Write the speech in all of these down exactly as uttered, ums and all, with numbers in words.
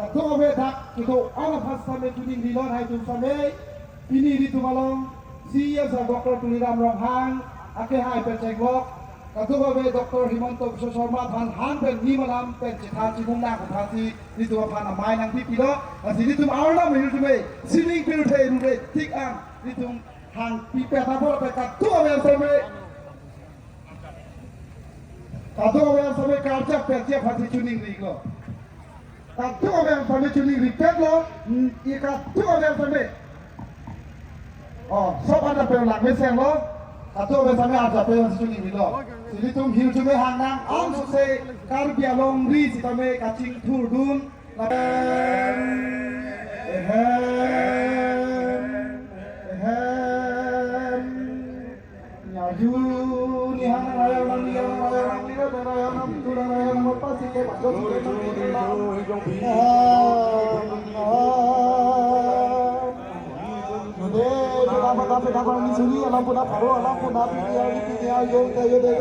Kadokave dak kedo-an aphan sitame chuning rilon hai atum sitame. Pini ilitum along C E M sir Doctor Tuliram Ronghang akehai pen chenglok, kadokave Doctor Himanta Biswa Sarma aphan han pen nimalam pen chethan chimung nang aphansi ilitum aphan amei nangpipilo. Lasi ilitum arnam hirjume sining pirthe rure tik an ilitum hangpipet apor pe kadokave sitame, kadokave sitame karjap perjap aphansi chuning rilo. Kadokave sitame chuning ripetlo, mm, i kadokave sitame. Oh, sob anda pe lang mesenglo. Kadokave sitame arjap pe chuning rilo. Ilitum hirjume hang nang, amsose Karbi alongri sitame kachingthurdun. Ehem, ehem, ehem. Nyaju, nihan raya nang, nihan raya nang, nihan raya nang, nihan raya nang, apa sih, kayak, apa sih, kayak, ah, ah. Ode, kita apa, kita apa, kita apa, ini sini, alam pun apa, alam pun apa, ini, ini, ini, ayo, ayo, ayo.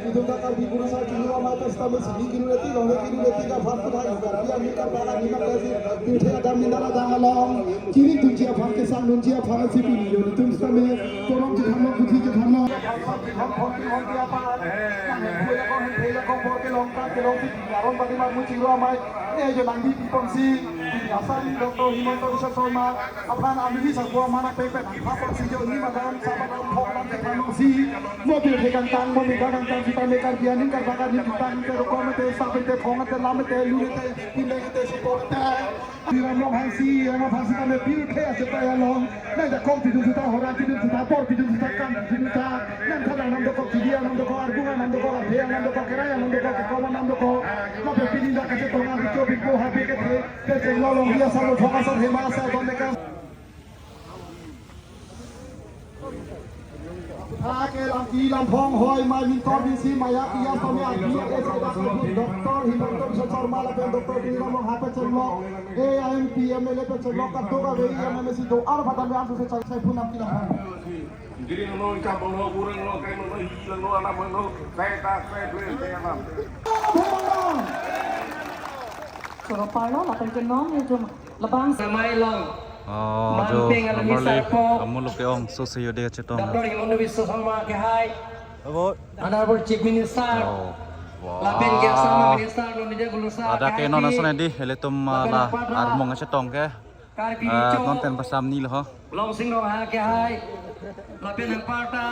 Itu tak Karbi Kurusar, kini, amat, sitame sini, kini, reti, long, kini, reti, ka, phan, phan, ayo, Karbi, ami, ka, pala, ni, ma, kasi, pirthe, adam, ni, dara, dang, along. Chini tunji aphan kesang nunji aphan si pini yo ilitum sitame porom chethanlo, puthi chethanlo. Doctor Himanta Biswa Sarma aphan ami ni sabo mana pek pek aphan si yo ni madam sabadam phok lam chethanlo si. Mo pirthe kangtang, mo mega kangtang sitame Karbi aning karbak aning kitang te rokom te sap te phong te lam te lu te pindang te sipok te. Tuliram Ronghang si, yang aphan sitame pirthe asepai along. Nang jakong pidun sita, horan pidun sita, por pidun sita, kan pidun sita. Nang thadang nam dokok, chidi nam dokok, arbung nam dokok, arthe nam dokok, kerai nam dokok, kekom nam dokok. Lapen pini dak kachetong an, richo bingko, habe kethe, kecheng lolong, ria salo, thong asar, hema asar, don dekan. Thake lamki lamphong hoi mai mintor bisi maya kiya sami adi ese dak Doctor Himanta Biswa Sarma lapen Doctor Tuliram Ronghang pen chenglok, A I M P M L A pen chenglok, kadokave M L A si do-an aphan tame amsose chai sai phu namki lamphong. Giri no, ikan bono, burung no, kai no, hi lang no, anak no, kai ta, kai ple, kai anak. Choro parlo, lapen ke nom, ya, cuma. Labang samai long. Oh, jo, Manpeng along amar le, sarpo. Amuluk ke-ong, so se yo de chetong. Doctor Himanta Biswa Sarma kehai. Abo. Honorable Chief Minister. Oh, wow. Lapen ke sama Minister lo nije gulusa. Ada ke kehai non di. Asone di, ilitum, lapen la apar ta. Armung chetong ke. Karbi, ah, Richo. Non pen pasam ni lo ho. Longsing Ronghang kehai. Lapen anparta.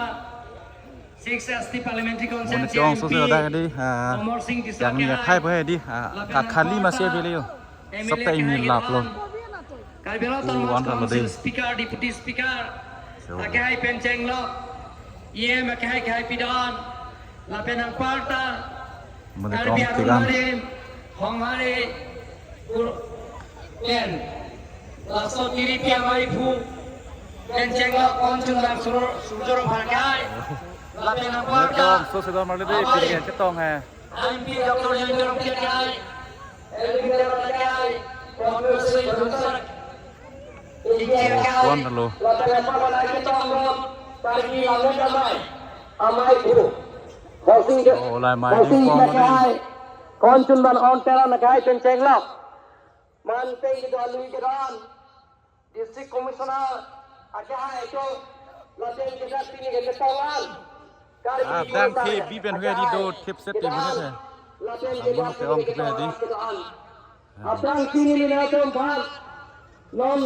Six S T Parliamentary Constituency. Mone ke-ong so se M P, ada di, ah, Amarsing Tisso yang ni kehai. Akhai po hai di, ah, lapen kakhali anparta. Masih avele yo. M L A. Sab ta kehai ingni lap lo. Karbi Anglong Autonomous Council Speaker, Deputy Speaker, so. Akehai pen chenglok, E M akehai kehai pidun, lapen anparta, mane Karbi kong Arum tigang. Barim, Honghari, Kur-, pen, laso tiripi amai phu, pen chenglok Konchunbang Sur-, Surjya Rongphar kehai, lapen anparta, mane kong so se do marli de, amai. Piri chetong hai. M P Doctor Jayanta Rongpi kehai, Elvin Teron kehai, Professor Professor India kehai, kon lo. Lapen apa lagi tong lo, bagi lalu damai, amai bu. Housing ke, oh, lai mai housing ding kong kehai, lo. Konchunbang Teron kehai pen chenglok. Manpeng kedo alui kedo-an. District Commissioner akehai atum, lapen kedo pini kechetong an. Karbi, ah, dang Kurusar, ke bi pen hui di do akehai thip set kedo-an, di mana the. Lapen kedo, anggun ke-ong pini kita di. Kedo-an. Aphrang pini ni na atum aphan. Non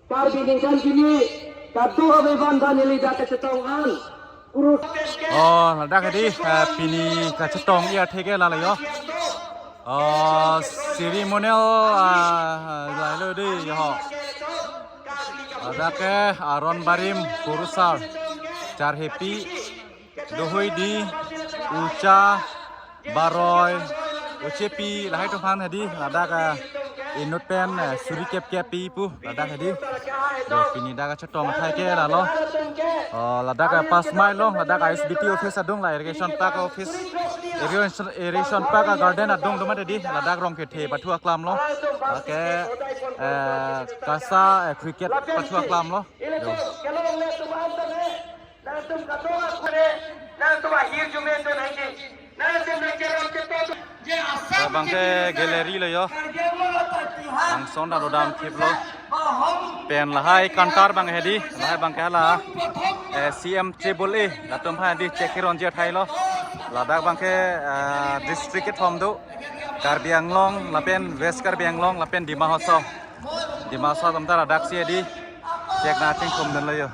Karbi ningkan pini kadokave aphan ta neli dak kechetong an. Kurus. Oh, ladak di, eh, pini kachetong iya theke lalo yo. Oh, ceremonial, ah, lailo di yo. Ladak ke Aron Barim, Kurusar, Charhepi, Dohoidi, Ucha, Baroi, Uchepi, lahai atum aphan hedi, ladak, ah, inut pen, eh, suri kep kep pi pu, ladak hedi. Jo, pini dak chetong athai ke lalo. Oh, ladak, ah, pas mai long, ladak I S B T office adung la irrigation park office. Irrigation, irrigation park, ah, garden adung do mati di, ladak rong kethe pathu aklam lo. Lake, eh, kasa, eh, cricket pathu aklam lo. Jo. Nangtum kadokave, nangtum ahirjume do nangji. Nangtum nangcherap cheto. Je Assam abang ke gallery lo yo. Karbi Anglong aparty Ton ta dodam thiplo. Pen lahai counter abang hedi, lahai abangke hala, eh, C M triple A, latum ha di check kiron je thailo. Ladak abangke, eh, district kethom do. Karbi Anglong, lapen West Karbi Anglong, lapen Dima Hasao. Dima Hasao atum ta ladak si hedi check nangchingthum dunlo jo.